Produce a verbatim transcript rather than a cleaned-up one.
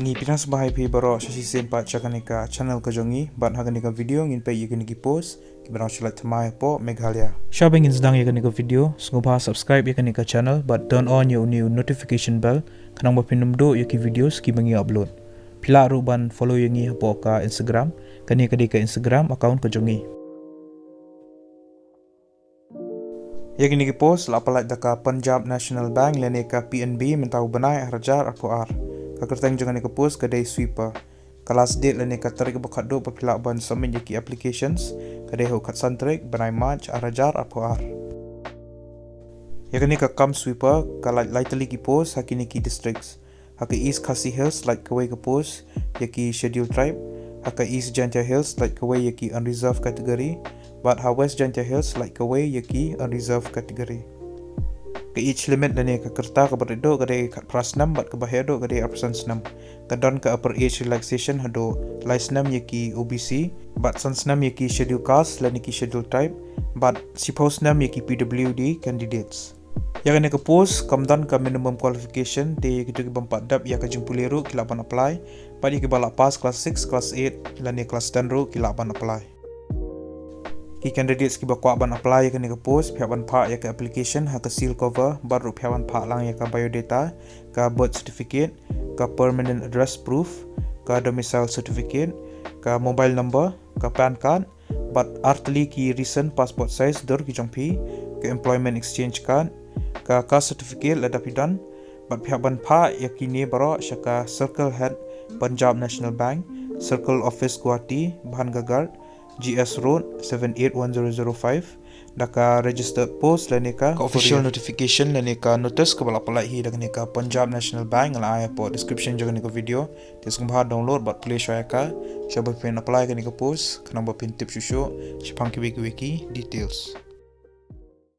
Ngi pdiang sngewbha ïa phi baroh sha shisien pat sha kane ka channel ka jong ngi, bad ha kane ka video ngin peit ïa kine ki post kiba dang shu lait thymmai hapoh Meghalaya. Shwa ban ngin sdang ïa kane ka video, sngewbha subscribe ïa kane ka channel bad turn on ïa une u notification bell, khnang ba phin ym duh ïa ki videos kiba ngi upload. Phi lah ruh ban follow ïa ngi hapoh ka Instagram, kane ka dei ka Instagram account ka jong ngi. Ïa kine ki post la pynlait da ka Punjab National Bank lane ka P N B mynta u bnai ar hajar arphew ar. Ka kyrteng jong kane ka post ka dei sweeper. Ka last date lane ka tarik ba khatduh ba phi lah ban submit ïa ki applications ka dei ha u khatsan tarik bnai March ar hajar arphew ar. Ïa kane ka kam sweeper ka lait lai tylli ki post ha kine ki districts. Ha ka East Khasi Hills lait kawei ka post ïa ki Scheduled Tribe. Ha ka East Jaintia Hills lait kawei ïa ki Unreserved Category. Bad ha West Jaintia Hills lait kawei ïa ki Unreserved Category. Ka age limit lane ka rta kaba rit duh ka dei khatphra snem bad kaba heh duh ka dei arphew san snem. Ka don ka upper age relaxation haduh lai snem ïa ki O B C, bad san snem ïa ki Scheduled Caste lane ki Scheduled Tribe, bad shiphew snem ïa ki P W D candidates. Ïa kane ka post kam don ka minimum qualification, te ïa kito ki bym pat dep ïa ka jingpule ruh ki lah ban apply, bad ïa kiba la pass class six, class eight lane class ten ruh ki lah ban apply. Ki candidates kiba kwah ban apply ïa kane ka post, phi hap ban phah ïa ka application ha ka sealed cover, bad ruh phi hap ban phah lang ïa ka biodata, ka birth certificate, ka permanent address proof, ka domicile certificate, ka mobile number, ka PAN card, bad ar tylli ki recent passport size dur ki jong phi, ka employment exchange card, ka caste certificate lada phi don, bad phi hap ban phah ïa kine baroh sha ka Circle Head, Punjab National Bank, Circle Office, Guwahati, Bhangagarh, G S Road, seven eight one zero zero five, da ka registered post lane ka official notification lane ka notice kaba la pynlait hi da kane ka Punjab National Bank, nga la ai hapoh description jong kane ka video. Te sngewbha download bad pule shwa ïa ka, shwa ba phin apply kane ka post, khnang ba phin tip shuh shuh shaphang kiwei kiwei ki details.